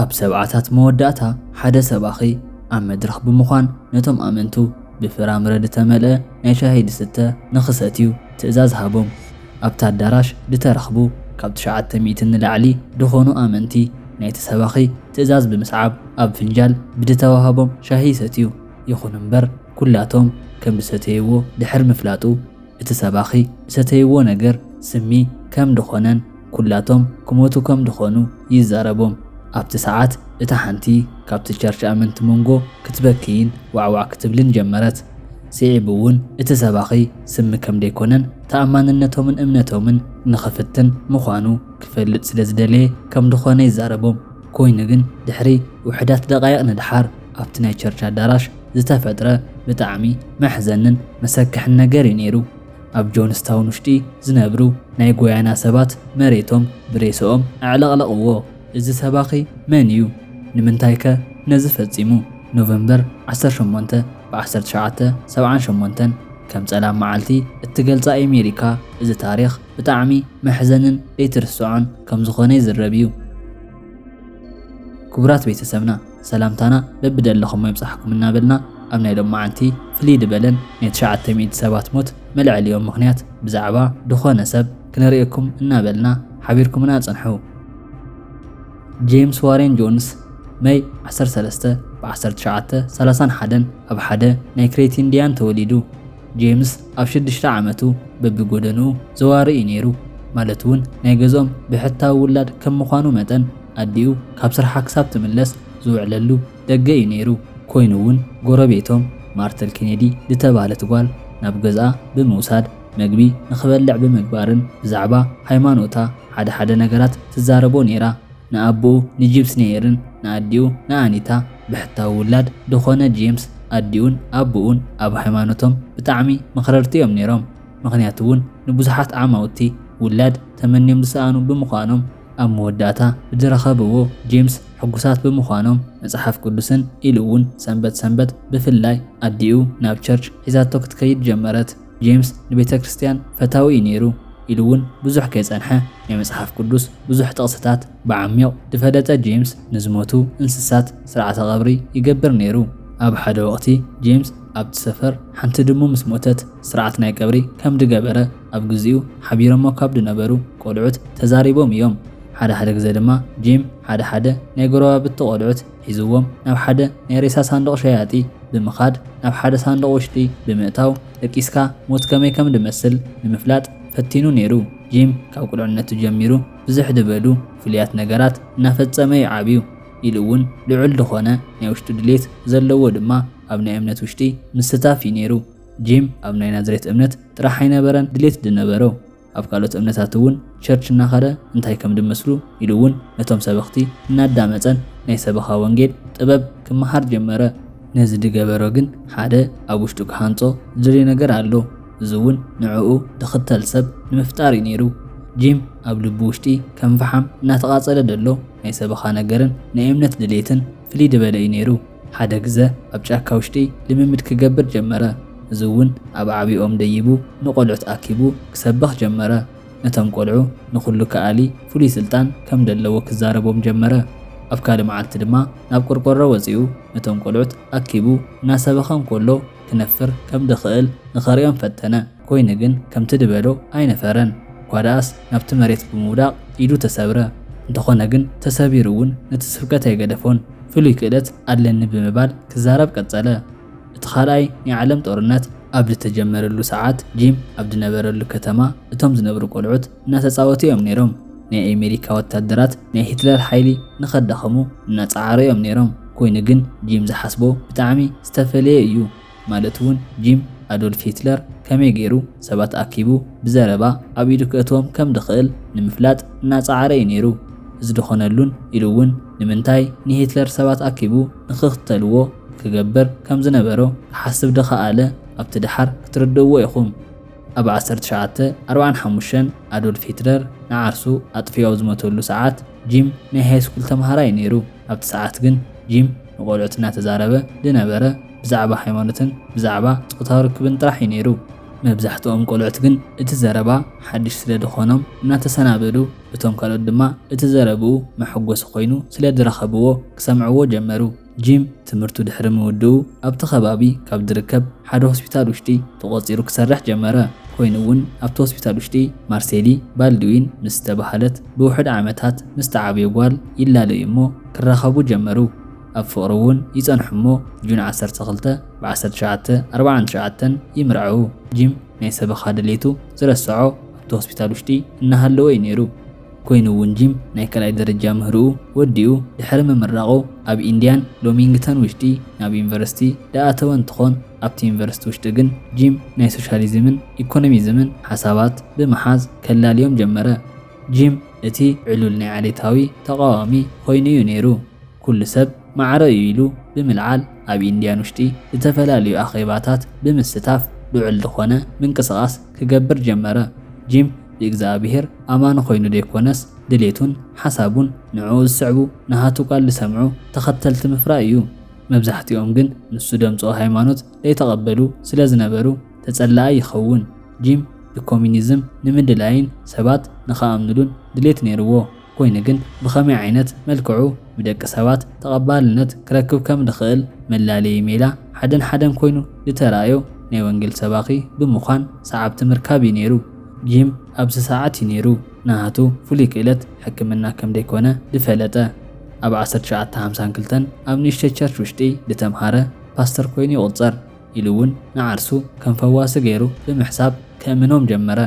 ኣብ ሰብዓታት መወዳእታ ሓደ ሰባኺ ኣብ መድረኽ ብምዃን ነቶም ኣመንቱ ብፍራምረ ዝተመልአ ናይ ሻሂ ድስተ ንኽሰትዩ ትእዛዝ ሃቦም። ኣብቲ ኣዳራሽ ድተረኽቡ ካብ ትሽዓተ ሚእቲ ንላዕሊ ድኾኑ ኣመንቲ ናይቲ ሰባኺ ትእዛዝ ብምስዓብ ኣብ ፍንጃል ብድተዋህቦም ሻሂ ይሰትዩ። ይኹን እምበር ኩላቶም ከም ዝሰተይዎ ድሕር ምፍላጡ እቲ ሰባኺ ዝሰተይዎ ነገር ስሚ ከም ድኾነን ኩላቶም ክሞቱ ከም ድኾኑ ይዛረቦም። ኣብቲ ሰዓት እታ ሓንቲ ካብቲ ቸርች ኣመንቲ መንጎ ክትበክይን ዋዕዋዕ ክትብልን ጀመረት። ስዒቡ እውን እቲ ሰባኺ ስሚ ከም ደይኮነን ተኣማንነቶምን እምነቶምን ንኽፍትን ምዃኑ ክፈልጥ ስለ ዝደለየ ከም ድኾነ ይዛረቦም። ኮይኑ ግን ድሕሪ ውሕዳት ደቓይቕ ንድሓር ኣብቲ ናይ ቸርች ኣዳራሽ ዝተፈጥረ ብጣዕሚ መሕዘንን መሰክሕን ነገር እዩ ነይሩ። ኣብ ጆንስታውን ውሽጢ ዝነብሩ ናይ ጎያና ሰባት መሬቶም ብሬስኦም ኣዕለቕለቕዎ። እዚ ሰባኺ መን እዩ? ንምንታይከ ነዚ ፈጺሙ? ኖቨምበር ዓሰርተ ሸሞንተ ብ ዓሰርተ ትሽዓተ ሰብዓን ሸሞንተን ከም ጸላም መዓልቲ እትገልጻ ኣሜሪካ እዚ ታሪኽ ብጣዕሚ መሕዘንን ዘይትርስዖን ከም ዝኾነ ይዝረብ እዩ። ክቡራት ቤተሰብና ሰላምታና በብደለኹሞ ይብጻሕኩም እናበልና ኣብ ናይ ሎማዓንቲ ፍልይ ዝበለን ናይ ትሽዓተ ሚእቲ ሰባት ሞት መልዐሊኦም ምኽንያት ብዛዕባ ድኾነ ሰብ ክነርእየኩም እናበልና ሓቢርኩምና ጽንሑ። ጄምስ ዋሬን ጆንስ መይ ዓሰርተ ሰለስተ ብ ዓሰርተ ትሽዓተ ሰላሳን ሓደን ኣብ ሓደ ናይ ክሬት ኢንዲያን ተወሊዱ። ጄምስ ኣብ ሽዱሽተ ዓመቱ በብጎደንኡ ዘዋሪ እዩ ነይሩ። ማለት እውን ናይ ገዝኦም ብሕታዊ ውላድ ከም ምዃኑ መጠን ኣዲኡ ካብ ስርሓ ክሳብ ትምለስ ዝውዕለሉ ደገ እዩ ነይሩ። ኮይኑ እውን ጎረቤቶም ማርተል ኬኔዲ ዝተባህለት ጓል ናብ ገዝኣ ብምውሳድ መግቢ ንኽበልዕ ብምግባርን ብዛዕባ ሃይማኖታ ሓደ ሓደ ነገራት ትዛረቦ ነይራ። ንኣቦኡ ንጂፕስ ኔየርን ንኣዲኡ ንኣኒታ ብሕታዊ ውላድ ድኾነ ጄምስ ኣዲኡን ኣቦኡን ኣብ ሃይማኖቶም ብጣዕሚ መኽረርቲ እዮም ነይሮም። ምኽንያቱ እውን ንብዙሓት ዓማውቲ ውላድ ተመንዮም ዝሰኣኑ ብምዃኖም ኣብ መወዳእታ ብዝረኸብዎ ጄምስ ሕጉሳት ብምዃኖም መጽሓፍ ቅዱስን ኢሉ እውን ሰንበት ሰንበት ብፍላይ ኣዲኡ ናብ ቸርች ሒዛቶ ክትከይድ ጀመረት። ጄምስ ንቤተ ክርስቲያን ፈታዊ እዩ ነይሩ ኢሉ እውን ብዙሕ ከይጸንሐ ናይ መጽሓፍ ቅዱስ ብዙሕ ጥቕስታት ብዓሚቕ ዝፈለጠ ጄምስ ንዝሞቱ እንስሳት ስርዓተ ቀብሪ ይገብር ነይሩ። ኣብ ሓደ ወቕቲ ጄምስ ኣብቲ ሰፈር ሓንቲ ድሙ ምስ ሞተት ስርዓት ናይ ቀብሪ ከም ዝገበረ ኣብ ግዚኡ ሓቢሮሞ ካብ ዝነበሩ ቆልዑት ተዛሪቦም እዮም። ሓደ ሓደ ግዜ ድማ ጂም ሓደ ሓደ ናይ ጎረባብቲ ቆልዑት ሒዝዎም ናብ ሓደ ናይ ሬሳ ሳንዱቕ ሸያጢ ብምኻድ ናብ ሓደ ሳንዱቕ ውሽጢ ብምእታው ደቂስካ ሞት ከመይ ከም ዝመስል ንምፍላጥ ፈቲኑ ነይሩ። ጂም ካብ ቁልዕነቱ ጀሚሩ ብዝሕ ዝበሉ ፍሉያት ነገራት እናፈጸመ እዩ ዓብዩ። ኢሉ እውን ልዑል ዝኾነ ናይ ውሽጡ ድሌት ዘለዎ ድማ ኣብ ናይ እምነት ውሽጢ ምስታፍ እዩ ነይሩ። ጂም ኣብ ናይ ናዝሬት እምነት ጥራሕ ኣይነበረን ድሌት ዝነበሮ። ኣብ ካልኦት እምነታት እውን ቸርች እናኸደ እንታይ ከም ዝመስሉ ኢሉ እውን ነቶም ሰበኽቲ እናዳመጸን ናይ ሰበኻ ወንጌል ጥበብ ክመሃር ጀመረ። ነዚ ዝገበሮ ግን ሓደ ኣብ ውሽጡ ክሃንጾ ዝደልዮ ነገር ኣሎ። እዚ እውን ንዕኡ ዝኽተል ሰብ ንምፍጣር እዩ ነይሩ። ጂም ኣብ ልቡ ውሽጢ ከም ፈሓም እናተቓጸለ ዘሎ ናይ ሰበኻ ነገርን ናይ እምነት ድሌትን ፍልይ ዝበለ እዩ ነይሩ። ሓደ ግዘ ኣብ ጫካ ውሽጢ ልምምድ ክገብር ጀመረ። እዚ እውን ኣብ ዓብኦም ደይቡ ንቖልዑት ኣኪቡ ክሰብኽ ጀመረ። ነቶም ቆልዑ ንኹሉ ከኣሊ ፍሉይ ስልጣን ከም ዘለዎ ክዛረቦም ጀመረ። ኣብ ካልእ መዓልቲ ድማ ናብ ቆርቆሮ ወጺኡ ነቶም ቆልዑት ኣኪቡ እናሰበኸ እንከሎ ክነፍር ከም ዝኽእል ንኸርእዮም ፈተነ። ኮይኑ ግን ከምቲ ዝበሎ ኣይነፈረን። እኳ ደኣስ ናብቲ መሬት ብምውዳቕ ኢዱ ተሰብረ። እንተኾነ ግን ተሰቢሩ እውን ነቲ ስብከት ኣይገደፎን። ፍሉይ ክእለት ኣለኒ ብምባል ክዛረብ ቀጸለ። እቲ ካልኣይ ናይ ዓለም ጦርነት ኣብ ዝተጀመረሉ ሰዓት ጂም ኣብ ዝነበረሉ ከተማ እቶም ዝነብሩ ቆልዑት እናተጻወቱ እዮም ነይሮም። ናይ ኣሜሪካ ወታደራት ናይ ሂትለር ሓይሊ ንኸዳኸሙ እናጸዓሩ እዮም ነይሮም። ኮይኑ ግን ጂም ዝሓስቦ ብጣዕሚ ዝተፈለየ እዩ። ማለት እውን ጂም ኣዶልፍ ሂትለር ከመይ ገይሩ ሰባት ኣኪቡ ብዘረባ ኣብ ኢዱ ከእትዎም ከም ዝኽእል ንምፍላጥ እናጸዓረ እዩ ነይሩ። እዚ ዝኾነሉን ኢሉ እውን ንምንታይ ንሂትለር ሰባት ኣኪቡ ንኽኽተልዎ ክገብር ከም ዝነበሮ ክሓስብ ዝኸኣለ ኣብቲ ደሓር ክትርድእዎ ኢኹም። ኣብ ዓሰርተ ትሽዓተ ኣርባዓን ሓሙሽተን ኣዶልፍ ሂትለር ንዓርሱ ኣጥፊኡ ኣብ ዝሞተሉ ሰዓት ጂም ናይ ሃይስኩል ተምሃራይ ነይሩ። ኣብቲ ሰዓት ግን ጂም ንቖልዑት እናተዛረበ ዝነበረ ብዛዕባ ሃይማኖትን ብዛዕባ ጾታዊ ርክብን ጥራሕ እዩ ነይሩ። መብዛሕትኦም ቆልዑት ግን እቲ ዘረባ ሓድሽ ስለ ዝኾኖም እናተሰናበዱ፣ እቶም ካልኦት ድማ እቲ ዘረብኡ መሐጎሲ ኮይኑ ስለ ዝረኸብዎ ክሰምዕዎ ጀመሩ። ጂም ትምህርቱ ድሕሪ ምውድኡ ኣብቲ ከባቢ ካብ ዝርከብ ሓደ ሆስፒታል ውሽጢ ተቖጺሩ ክሰርሕ ጀመረ። ኮይኑ እውን ኣብቲ ሆስፒታል ውሽጢ ማርሴሊ ባልድዊን ምስ ዝተባህለት ብውሑድ ዓመታት ምስ ተዓብዮ ጓል ይላለዩ እሞ ክራኸቡ ጀመሩ። ኣብ ፍቕሪ እውን ይጸንሑ እሞ ጁን ዓሰርተ ክልተ ብ1949 ይምርዓዉ። ጂም ናይ ሰበኻ ድሌቱ ዝረስዖ ኣብቲ ሆስፒታል ውሽጢ እናሃለወ እዩ ነይሩ። ኮይኑ እውን ጂም ናይ ካልኣይ ደረጃ ምህርኡ ወዲኡ ድሕሪ ምምራቑ ኣብ ኢንዲያን ሎሚንግተን ውሽጢ ናብ ዩኒቨርሲቲ ደኣተወ እንትኾን ኣብቲ ዩኒቨርሲቲ ውሽጢ ግን ጂም ናይ ሶሻሊዝምን ኢኮኖሚዝምን ሓሳባት ብምሓዝ ከላልዮም ጀመረ። ጂም እቲ ዕሉል ናይ ዓሌታዊ ተቓዋሚ ኮይኑ እዩ ነይሩ። ኩሉ ሰብ ማዕረ እዩ ኢሉ ብምልዓል ኣብ ኢንዲያን ውሽጢ ዝተፈላለዩ ኣኼባታት ብምስታፍ ልዑል ዝኾነ ምንቅስቓስ ክገብር ጀመረ። ጂም ብእግዚኣብሔር ኣማኒ ኮይኑ ዘይኮነስ ድሌቱን ሓሳቡን ንዕኡ ዝስዕቡ ንሃቱ ቃል ዝሰምዑ ተኸተልቲ ምፍራይ እዩ። መብዛሕትኦም ግን ንሱ ደምፅኦ ሃይማኖት ዘይተቐበሉ ስለ ዝነበሩ ተጸላኣይ ይኸውን። ጂም ብኮሚኒዝም ንምድላይን ሰባት ንኸኣምኑሉን ድሌት ነይርዎ። ኮይኑ ግን ብኸመይ ዓይነት መልክዑ ብደቂ ሰባት ተቐባልነት ክረክብ ከም ዝኽእል መላለዪ ሜላ ሓደን ሓደን ኮይኑ ዝተራእዮ ናይ ወንጌል ሰባኺ ብምዃን ሰዓብቲ ምርካብ እዩ ነይሩ። ጂም ኣብዚ ሰዓት እዩ ነይሩ ናሃቱ ፍሉይ ክእለት ሕክምና ከም ዘይኮነ ዝፈለጠ። ኣብ 1952 ኣብ ንእሽተይ ቸርች ውሽጢ ዝተምሃረ ፓስተር ኮይኑ ይቑጸር። ኢሉ እውን ንዓርሱ ከም ፈዋሲ ገይሩ ብምሕሳብ ከእምኖም ጀመረ።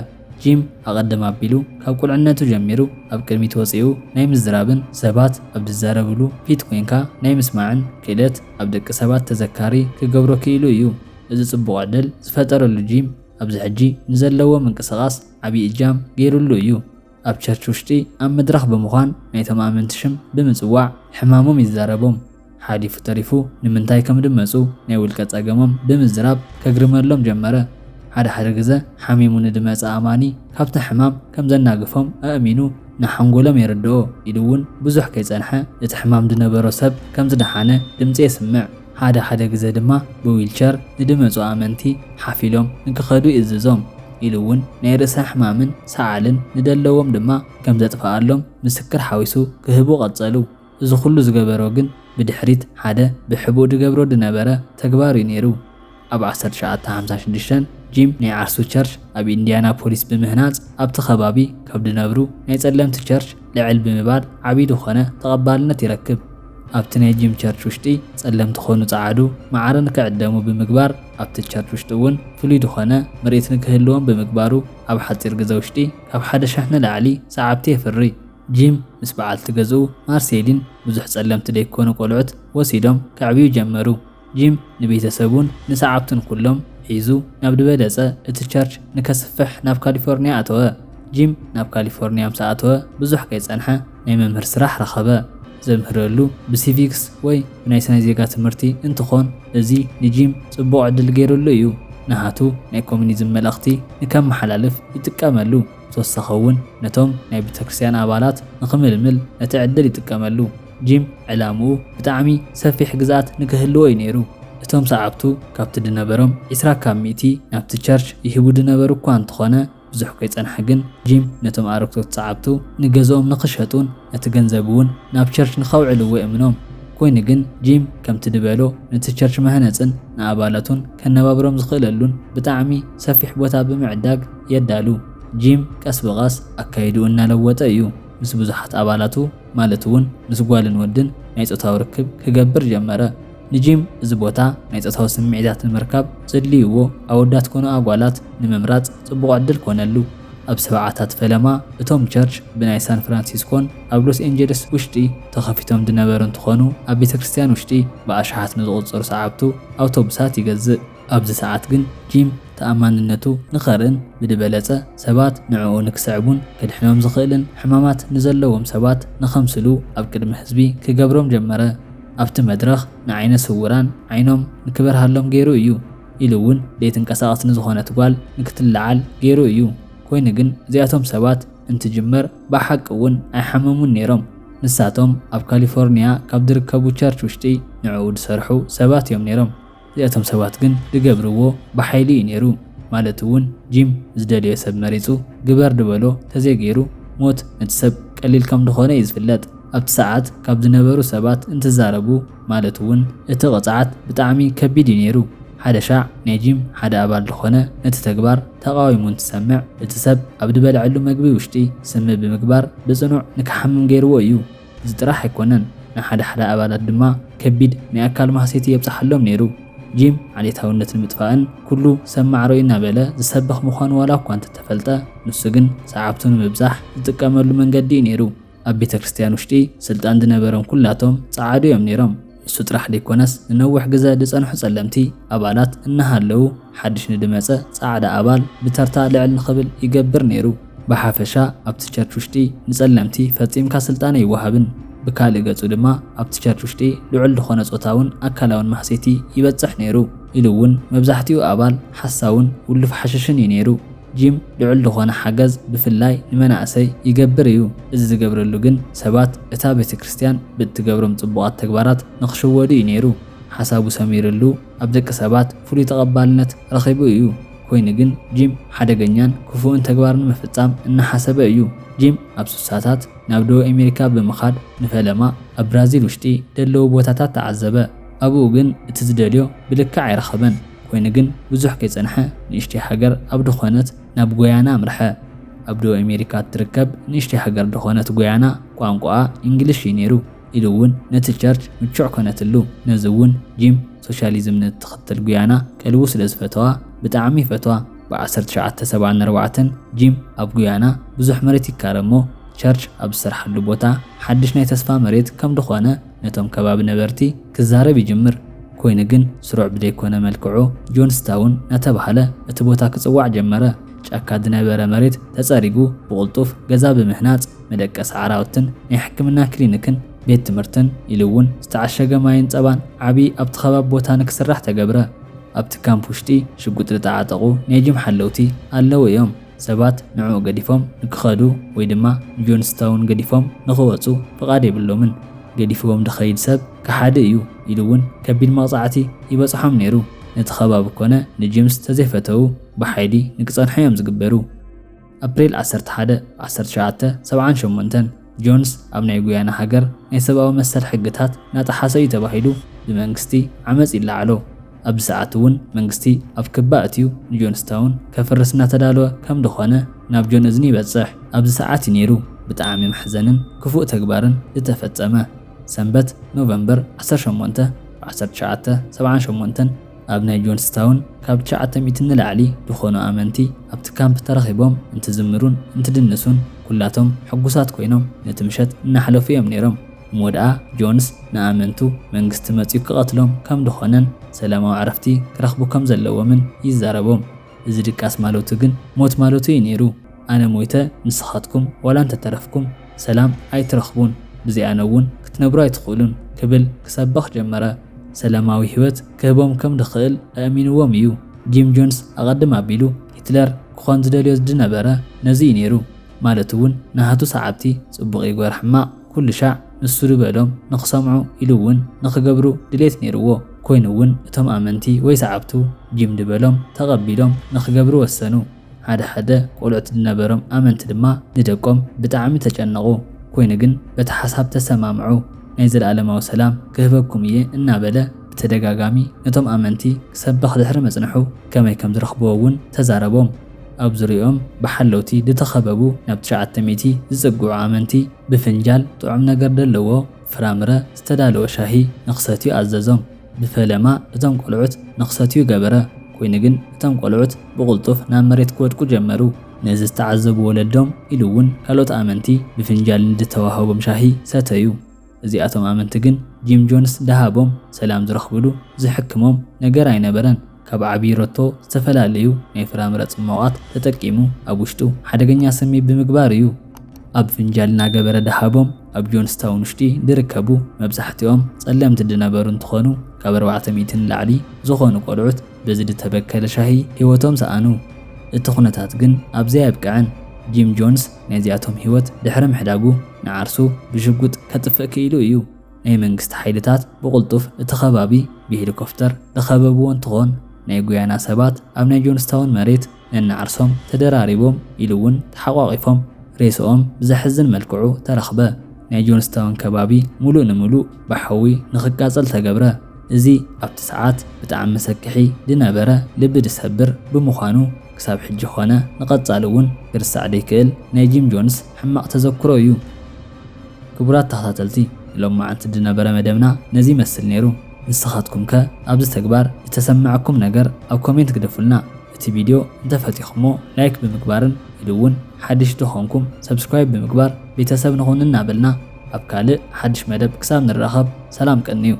ጂም ኣቐድም ኣቢሉ ካብ ቁልዕነቱ ጀሚሩ ኣብ ቅድሚት ወፂኡ ናይ ምዝራብን ሰባት ኣብ ዝዛረብሉ ፊት ኮይንካ ናይ ምስማዕን ክእለት ኣብ ደቂ ሰባት ተዘካሪ ክገብሮ ክኢሉ እዩ። እዚ ጽቡቕ ዕድል ዝፈጠረሉ ጂም ኣብዚ ሕጂ ንዘለዎ ምንቅስቓስ ዓብዪ እጃም ገይሩሉ እዩ። ኣብ ቸርች ውሽጢ ኣብ መድረኽ ብምዃን ናይቶም ኣመንቲ ሽም ብምጽዋዕ ሕማሞም ይዛረቦም። ሓሊፉ ተሪፉ ንምንታይ ከም ድመጹ ናይ ውልቀ ጸገሞም ብምዝራብ ከግርመሎም ጀመረ። ሓደ ሓደ ግዘ ሓሚሙ ንድመጸ ኣማኒ ካብቲ ሕማም ከም ዘናግፎም ኣእሚኑ ንሓንጎሎም የረድኦ ኢሉ እውን ብዙሕ ከይጸንሐ እቲ ሕማም ዝነበሮ ሰብ ከም ዝደሓነ ድምጺ የስምዕ። ሓደ ሓደ ግዘ ድማ ብዊልቸር ንድመጹ ኣመንቲ ሓፊሎም ንክኸዱ ይእዝዞም ኢሉ እውን ናይ ርእሰ ሕማምን ሰዓልን ንደለዎም ድማ ከም ዘጥፍኣሎም ምስክር ሓዊሱ ክህቡ ቀጸሉ። እዚ ኩሉ ዝገበሮ ግን ብድሕሪት ሓደ ብሕቡእ ድገብሮ ድነበረ ተግባር እዩ ነይሩ። ኣብ 1956 ጂም ናይ ዓርሱ ቸርች ኣብ ኢንዲያናፖሊስ ብምህናጽ ኣብቲ ከባቢ ካብ ድነብሩ ናይ ጸለምቲ ቸርች ልዕል ብምባል ዓብዪ ዝኾነ ተቐባልነት ይረክብ። ኣብቲ ናይ ጂም ቸርች ውሽጢ ጸለምቲ ኮኑ ጸዓዱ ማዕረ ንክዕደሙ ብምግባር ኣብቲ ቸርች ውሽጢ እውን ፍሉይ ዝኾነ ምርኢት ንክህልዎም ብምግባሩ ኣብ ሓጺር ግዘ ውሽጢ ካብ ሓደ ሽሕ ንላዕሊ ሰዓብቲ የፍሪ። ጂም ምስ በዓልቲ ገዝኡ ማርሴሊን ብዙሕ ጸለምቲ ዘይኮኑ ቆልዑት ወሲዶም ከዕብዩ ጀመሩ። ጂም ንቤተሰቡን ንሰዓብቱን ኩሎም ሒዙ ናብ ዝበለጸ እቲ ቸርች ንከስፍሕ ናብ ካሊፎርኒያ ኣተወ። ጂም ናብ ካሊፎርኒያ ምስ ኣተወ ብዙሕ ከይጸንሐ ናይ መምህር ስራሕ ረኸበ። ዘምህረሉ ብሲቪክስ ወይ ብናይ ስነ ዜጋ ትምህርቲ እንትኾን እዚ ንጂም ጽቡቕ ዕድል ገይሩሉ እዩ። ንሃቱ ናይ ኮሚኒዝም መልእኽቲ ንከመሓላልፍ ይጥቀመሉ። ተወሳኺ እውን ነቶም ናይ ቤተክርስትያን ኣባላት ንኽምልምል ነቲ ዕድል ይጥቀመሉ። ጂም ዕላምኡ ብጣዕሚ ሰፊሕ ግዝኣት ንክህልዎ እዩ ነይሩ። እቶም ሰዓብቱ ካብቲ ድነበሮም ዒስራ ካብ ሚእቲ ናብቲ ቸርች ይህቡ ድነበሩ እኳ እንተኾነ ብዙሕ ከይጸንሐ ግን ጂም ነቶም ኣረግቶት ሰዓብቱ ንገዝኦም ንኽሸጡን ነቲ ገንዘብ እውን ናብ ቸርች ንኸውዕልዎ የእምኖም። ኮይኑ ግን ጂም ከምቲ ድበሎ ነቲ ቸርች መህነጽን ንኣባላቱን ከነባብሮም ዝኽእለሉን ብጣዕሚ ሰፊሕ ቦታ ብምዕዳግ የዳሉ። ጂም ቀስ ብቐስ ኣካይድኡ እናለወጠ እዩ። ምስ ብዙሓት ኣባላቱ ማለት እውን ምስ ጓልን ወድን ናይ ጾታዊ ርክብ ክገብር ጀመረ። ንጂም እዚ ቦታ ናይ ጾታዊ ስምዒታት ንምርካብ ዘድልይዎ ኣወዳት ኮኑ ኣጓላት ንምምራጽ ጽቡቕ ዕድል ኮነሉ። ኣብ ሰብዓታት ፈለማ እቶም ቸርች ብናይ ሳን ፍራንሲስኮን ኣብ ሎስ ኤንጀለስ ውሽጢ ተኸፊቶም ዝነበሩ እንትኾኑ ኣብ ቤተ ክርስቲያን ውሽጢ ብኣሽሓት ንዝቑጸሩ ሰዓብቱ ኣውቶቡሳት ይገዝእ። ኣብዚ ሰዓት ግን ጂም ተኣማንነቱ ንኸርእን ብድበለጸ ሰባት ንዕኡ ንክስዕቡን ክድሕኖም ዝኽእልን ሕማማት ንዘለዎም ሰባት ንኸምስሉ ኣብ ቅድሚ ህዝቢ ክገብሮም ጀመረ። ኣብቲ መድረኽ ንዓይነ ስውራን ዓይኖም ንክበርሃሎም ገይሩ እዩ ኢሉ እውን ዘይትንቀሳቐስ ንዝኾነት ጓል ንክትለዓል ገይሩ እዩ። ኮይኑ ግን እዚኣቶም ሰባት እንትጅመር ብሓቂ እውን ኣይሓመሙን ነይሮም። ንሳቶም ኣብ ካሊፎርኒያ ካብ ዝርከቡ ቸርች ውሽጢ ንዕኡ ዝሰርሑ ሰባት እዮም ነይሮም። እዚኣቶም ሰባት ግን ዝገብርዎ ብሓይሊ እዩ ነይሩ። ማለት እውን ጂም ዝደልዮ ሰብ መሪጹ ግበር ዝበሎ ተዘይገይሩ፣ ሞት ነቲ ሰብ ቀሊል ከም ዝኾነ እዩ ዝፍለጥ። ኣብቲ ሰዓት ካብ ዝነበሩ ሰባት እንትዛረቡ፣ ማለት እውን እቲ ቅጽዓት ብጣዕሚ ከቢድ እዩ ነይሩ። ሓደ ሻዕ ናይ ጂም ሓደ ኣባል ዝኾነ ነቲ ተግባር ተቓዊሙ እንትሰምዕ፣ እቲ ሰብ ኣብ ዝበልዐሉ መግቢ ውሽጢ ስሚ ብምግባር ብጽኑዕ ንክሓምም ገይርዎ እዩ። እዚ ጥራሕ ኣይኮነን፣ ንሓደ ሓደ ኣባላት ድማ ከቢድ ናይ ኣካል ማህሰይቲ የብጽሓሎም ነይሩ። ጂም ዓሌታውነት ንምጥፋእን ኩሉ ሰብ ማዕሮ እዩ እናበለ ዝሰብኽ ምዃኑ ዋላ እኳ እንተተፈልጠ፣ ንሱ ግን ሰዓብቱ ንምብጻሕ ዝጥቀመሉ መንገዲ እዩ ነይሩ። ኣብ ቤተ ክርስቲያን ውሽጢ ስልጣን ዝነበሮም ኩላቶም ጸዓዱ እዮም ነይሮም። ንሱ ጥራሕ ዘይኮነስ፣ ንነዊሕ ግዘ ዝጸንሑ ጸለምቲ ኣባላት እናሃለዉ፣ ሓድሽ ንድመጸ ጻዕዳ ኣባል ብተርታ ልዕል ንኽብል ይገብር ነይሩ። ብሓፈሻ ኣብቲ ቸርች ውሽጢ ንጸለምቲ ፈጺምካ ስልጣን ኣይወሃብን። ብካልእ ገጹ ድማ ኣብቲ ቸርች ውሽጢ ልዑል ዝኾነ ጾታውን ኣካላውን ማህሰይቲ ይበጽሕ ነይሩ። ኢሉ እውን መብዛሕትኡ ኣባል ሓሳውን ውሉፍ ሓሽሽን እዩ ነይሩ። ጂም ልዑል ዝኾነ ሓገዝ ብፍላይ ንመናእሰይ ይገብር እዩ። እዚ ዝገብረሉ ግን ሰባት እታ ቤተ ክርስቲያን ብእትገብሮም ጽቡቓት ተግባራት ንኽሽወዱ እዩ ነይሩ። ሓሳቡ ሰሚርሉ ኣብ ደቂ ሰባት ፍሉይ ተቐባልነት ረኺቡ እዩ። ኮይኑ ግን ጂም ሓደገኛን ክፉእን ተግባር ንምፍጻም እናሓሰበ እዩ። ጂም ኣብ ስሳታት ናብ ደቡብ ኣሜሪካ ብምኻድ ንፈለማ ኣብ ብራዚል ውሽጢ ዘለዉ ቦታታት ተዓዘበ። ኣብኡ ግን እቲ ዝደልዮ ብልክዕ ኣይረኸበን። ኮይኑ ግን ብዙሕ ከይጸንሐ ንእሽተይ ሃገር ኣብ ድኾነት ናብ ጎያና ኣምርሐ። ኣብ ደቡብ ኣሜሪካ እትርከብ ንእሽተይ ሃገር ድኾነት ጎያና ቋንቋኣ እንግሊሽ እዩ ነይሩ። ኢሉ እውን ነቲ ቸርች ምቹዕ ኮነትሉ። ነዚ እውን ጂም ሶሻሊዝም ንእትኽተል ጉያና ቀልቡ ስለ ዝፈተዋ ብጣዕሚ ይፈትዋ። ብ1974 ጂም ኣብ ጉያና ብዙሕ መሬት ይካረ እሞ ቸርች ኣብ ዝሰርሓሉ ቦታ ሓድሽ ናይ ተስፋ መሬት ከም ድኾነ ነቶም ከባቢ ነበርቲ ክዛረብ ይጅምር። ኮይኑ ግን ስሩዕ ብደይኮነ መልክዑ ጆንስታውን እናተባህለ እቲ ቦታ ክጽዋዕ ጀመረ። ጫካ ዝነበረ መሬት ተጸሪጉ ብቕልጡፍ ገዛ ብምህናጽ መደቀሲ ኣራውትን ናይ ሕክምና ክሊኒክን ቤት ትምህርትን ኢሉ እውን ዝተዓሸገ ማይን ጸባን ዓቢ ኣብቲ ከባቢ ቦታ ንክስራሕ ተገብረ። ኣብቲ ካምፕ ውሽጢ ሽጉጥ ዝተዓጠቑ ናይ ጂም ሓለውቲ ኣለዉ እዮም። ሰባት ንዕኡ ገዲፎም ንክኸዱ ወይ ድማ ንጆንስታውን ገዲፎም ንክወጹ ፍቓድ የብሎምን። ገዲፍዎም ድኸይድ ሰብ ከሓዲ እዩ ኢሉ እውን ከቢድ መቕጻዕቲ ይበጽሖም ነይሩ። ነቲ ከባቢ ኮነ ንጂምስ ተዘይፈተዉ ብሓይሊ ንክጸንሑ እዮም ዝግበሩ። ኣፕሪል 11 1978 ጆንስ ኣብ ናይ ጉያና ሃገር ናይ ሰብኣዊ መሰል ሕግታት እናጠሓሰ እዩ ተባሂሉ ብመንግስቲ ዓመጽ ይለዓሎ። ኣብዚ ሰዓት እውን መንግስቲ ኣብ ክባ እትዩ ንጆንስታውን ከፍርስ እናተዳለወ ከም ድኾነ ናብ ጆን እዝኒ ይበጽሕ። ኣብዚ ሰዓት እዩ ነይሩ ብጣዕሚ መሕዘንን ክፉእ ተግባርን ዝተፈጸመ። ሰንበት ኖቨምበር 18 1978 ኣብ ናይ ጆንስታውን ካብ 900 ንላዕሊ ዝኾኑ ኣመንቲ ኣብቲ ካምፕ ተረኺቦም እንትዝምሩን እንትድንሱን ኩላቶም ሕጉሳት ኮይኖም ነቲ ምሸት እናሕለፉ እዮም ነይሮም። እሞ ደኣ ጆንስ ንኣመንቱ መንግስቲ መጺኡ ክቐትሎም ከም ድኾነን ሰላማዊ ዕረፍቲ ክረኽቡ ከም ዘለዎምን ይዛረቦም። እዚ ድቃስ ማለቱ ግን ሞት ማለቱ እዩ ነይሩ። ኣነ ሞይተ ንስኻትኩም ዋላ እንተተረፍኩም ሰላም ኣይትረኽቡን፣ ብዘይ ኣነ እውን ክትነብሩ ኣይትኽእሉን ክብል ክሰብኽ ጀመረ። ሰላማዊ ህይወት ክህቦም ከም ድኽእል ኣእሚንዎም እዩ። ጂም ጆንስ ኣቐድም ኣቢሉ ሂትለር ክኾን ዝደልዮ ዝነበረ ነዚ እዩ ነይሩ። ማለት እውን ናሃቱ ሰዓብቲ ጽቡቕ ይግበር ሕማቕ ኩሉ ሻዕ ንሱ ዝበሎም ንኽሰምዑ ኢሉ እውን ንኽገብሩ ድሌት ነይርዎ። ኮይኑ እውን እቶም ኣመንቲ ወይ ሰዓብቱ ጂም ዝበሎም ተቐቢሎም ንኽገብሩ ወሰኑ። ሓደ ሓደ ቆልዑት ዝነበሮም ኣመንቲ ድማ ንደቆም ብጣዕሚ ተጨነቑ። ኮይኑ ግን በቲ ሓሳብ ተሰማምዑ። ናይ ዘለኣለማዊ ሰላም ክህበኩም እየ እናበለ ብተደጋጋሚ ነቶም ኣመንቲ ክሰብኽ ድሕሪ ምጽንሑ ከመይ ከም ዝረኽብዎ እውን ተዛረቦም። ኣብ ዙርያኦም ብሓለውቲ ዝተኸበቡ ናብ 900 ዝጽግዑ ኣመንቲ ብፍንጃል ጥዑም ነገር ዘለዎ ፍራምረ ዝተዳለወ ሻሂ ንኽሰትዩ ኣዘዞም። ብፈለማ እቶም ቆልዑት ንኽሰትዩ ገበረ። ኮይኑ ግን እቶም ቆልዑት ብቕልጡፍ ናብ መሬት ክወድቁ ጀመሩ። ነዚ ዝተዓዘቡ ወለዶም ኢሉ እውን ካልኦት ኣመንቲ ብፍንጃል ንዝተዋህቦም ሻሂ ሰተዩ። እዚኣቶም ኣመንቲ ግን ጂም ጆንስ ደሃቦም ሰላም ዝረኽብሉ ዝሕክሞም ነገር ኣይነበረን። ካብ ዓብዪ ሮቶ ዝተፈላለዩ ናይ ፍራምረ ጽማቓት ተጠቂሙ ኣብ ውሽጡ ሓደገኛ ስሚ ብምግባር እዩ። ኣብ ፍንጃል እናገበረ ደሃቦም ኣብ ጆንስታውን ውሽጢ ዝርከቡ መብዛሕትኦም ጸለምቲ ዝነበሩ እንትኾኑ ካብ 400 ንላዕሊ ዝኾኑ ቆልዑት በዚ ዝተበከለ ሻሂ ህይወቶም ሰኣኑ። እቲ ኩነታት ግን ኣብዚ ኣየብቅዐን። ጂም ጆንስ ናይዚኣቶም ህይወት ድሕሪ ምሕዳጉ ንዓርሱ ብሽጉጥ ከጥፍእ ክኢሉ እዩ። ናይ መንግስቲ ሓይልታት ብቕልጡፍ እቲ ከባቢ ብሄሊኮፕተር ዝኸበብዎ እንትኾን ናይ ጉያና ሰባት ኣብ ናይ ጆንስታውን መሬት ነንዓርሶም ተደራሪቦም ኢሉ እውን ተሓቋቒፎም ሬስኦም ብዘሕዝን መልክዑ ተረኽበ። ናይ ጆንስታውን ከባቢ ሙሉእ ንሙሉእ ብሓዊ ንኽቃጸል ተገብረ። እዚ ኣብቲ ሰዓት ብጣዕሚ መሰክሒ ድነበረ ልቢ ድሰብር ብምዃኑ ክሳብ ሕጂ ኾነ ንቐጻሊ እውን ክርሳዕ ደይክእል ናይ ጂም ጆንስ ሕማቕ ተዘክሮ እዩ። ክቡራት ተኸታተልቲ፣ ንሎማዓንቲ ድነበረ መደብና ነዚ ይመስል ነይሩ። ንስኻትኩም ከ ኣብዚ ተግባር ዝተሰማዕኩም ነገር ኣብ ኮሜንት ግደፉልና። እቲ ቪድዮ እንተፈቲኹሞ ላይክ ብምግባርን ኢሉ እውን ሓድሽ ዝኾንኩም ሰብስክራይብ ብምግባር ቤተሰብ ንኹን እናበልና ኣብ ካልእ ሓድሽ መደብ ክሳብ ንራኸብ ሰላም ቀንዩ።